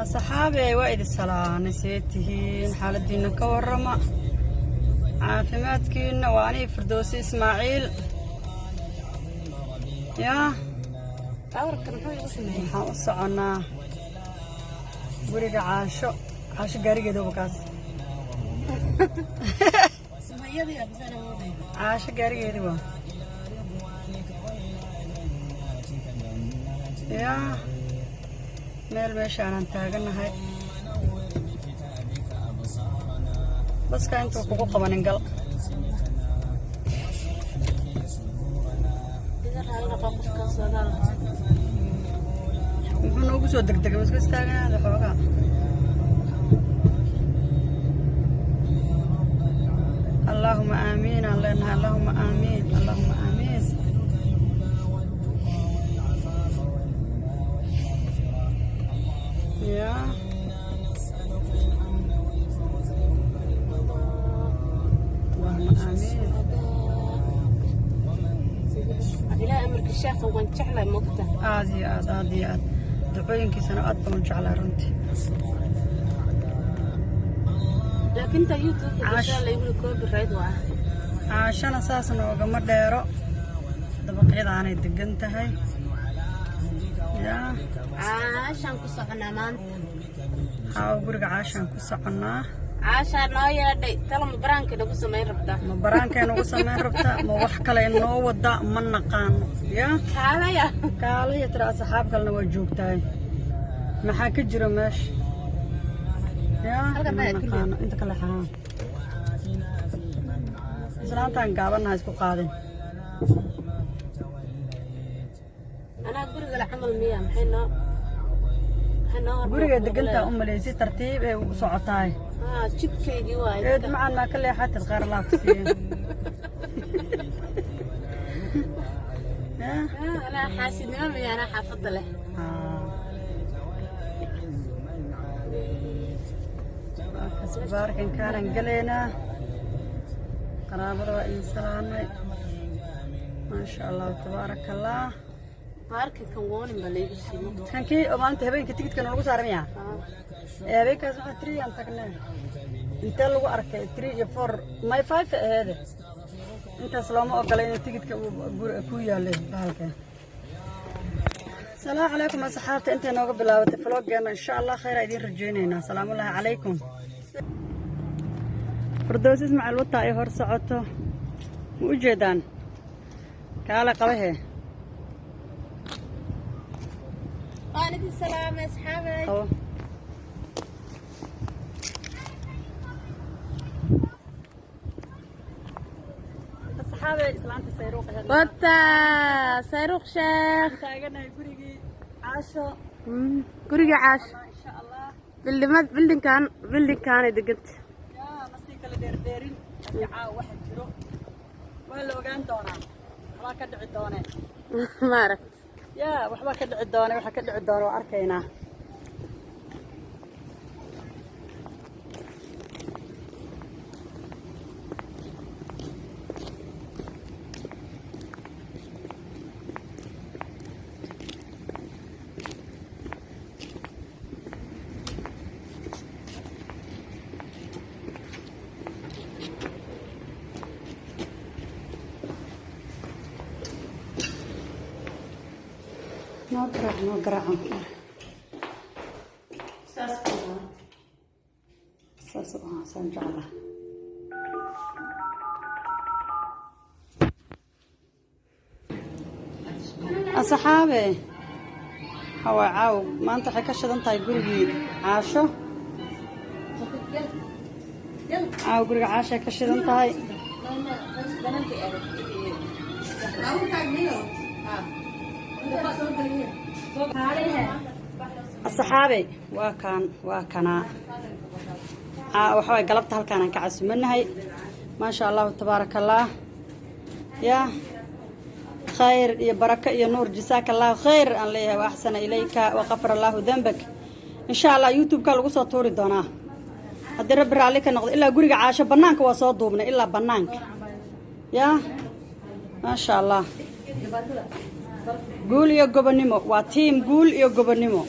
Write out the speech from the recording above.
Asxaabe, waa idin salaanay. See tihiin? Xaaladiina ka warrama, caafimaadkiina? Waa aniga, Firdowsi Ismaaciil. Yaa, waxaan u soconnaa guriga Caasho. Caasho gaarigeeda kaas, Caasho gaarigeedi waa. Yaa, meel meeshaanaan taaganahay. Baska intuu kugu qabanin, gal. Muxuu noogu soo degdegay? Iska istaaganaada xoogaa. Allaahuma aamiin aan leenahay. Allaahuma aamiin, allaahuma aamiin. Yaa, allahuma aamiin. Ilaahay amarka, sheekha waan jeclahay, mogta. Aad iyo aad, aad iyo aad. Ducooyinkiisana aad baan u jeclaa runtii. Laakiin ta YouTube gashaa laygu copyright waa. Caashana saas noogama dheero, dabaqyadaanay degan tahay. Yaa. Caashaan ku soconaa maanta. Xaawo, guriga Caashaan ku soconnaa. Caashaa noo yeedhay. Talama baraanka nagu samayn rabtaa? Ma baraankay nagu samayn rabtaa, ma wax kale noo wada? Ma naqaano. Yaa. Kaalaya. Kaalaya tira, asxaab kalena waa joogtahay. Maxaa ka jira meesha? Yaa. Halkan ma baa kulli. naqaano inta kale. Xahaa, islaantaan gaabanaha isku qaadin. Anaa guriga la camal miya? Maxay noo hor Guriga degantaa u malaysi, tartiib ay u socotahay. Haa, jidkaygii waay. Eed macaan, maa ka leexatid? Khayr Allah ku siiya. Yaa. Anaa xaasidnimo miya? Anaa xaafadda leh. Haa. Waa baarkinkaanan galaynaa. Qaraabada waa idin salaamay. Maasha Allahu, tabaaraka Allah. Baarkinkan warning baa laygu siiyey, mogta. Kankii oo maalinta habeenkii tigidka lagu saaray miyaa? Ee habeenkaas waxaa 3 aan tagnay. Intee lagu arkay 3 iyo 4, my 5 aheede? Intaas looma ogola inuu tigidka uu ku yaalay bahalka. Asalaamu calaykum asxaabta. Intay nooga bilaabatay vloggeena, insha Allah khayr idiin rajaynaynaa. Salaamullaahi calaykum. Firdows Ismaaciil wataa ay hor socoto, ma u jeedaan? Kaale qabahe. Waan idin salaamay, asxaabay. Qabo. Asxaabay, islaanta sayruuq aheyd. Wata sayruuq sheekh. Taaganahay gurigii Caasho. Guriga Caash. Insha Allah. Bildhimad bildhinkan, bildhinkaanay deganta. Yaa, masii kala dheerdheerin. Haddii caawa waxa jiro waa la ogaan doonaa. Waxbaa ka dhici doonee. Ma aragt. Yaa, waxbaa ka dhici doone. Waxa ka dhici doona waa arkaynaa. Noo garaac, noo garaacan ku dhar. Saas. Saas u ahaa, saan jeclaa. Asxaabe, hawaa caaw maanta waxay ka shidan tahay gurigii Caasho. Caaw guriga Caashay ka shidan tahay. Asxaabe, waa kaan, waa kanaa. Waxa waay galabta halkaanaan ka casumanahay. Maasha Allahu, tabaaraka Allah. Yaa, khayr iyo barako iyo nuur. Jasaaka Allahu khayr aan leeyahay, wa axsana ilayka wa qafara Allahu dambak. Insha Allah YouTube-ka lagu soo tuuri doonaa haddii Rabbi raalli ka noqdo. Ilaa guriga Caasho banaanka waa soo duubnay, ilaa banaanka. Yaa, maasha Allah, guul iyo gobonimo. Waa team guul iyo gobonimo.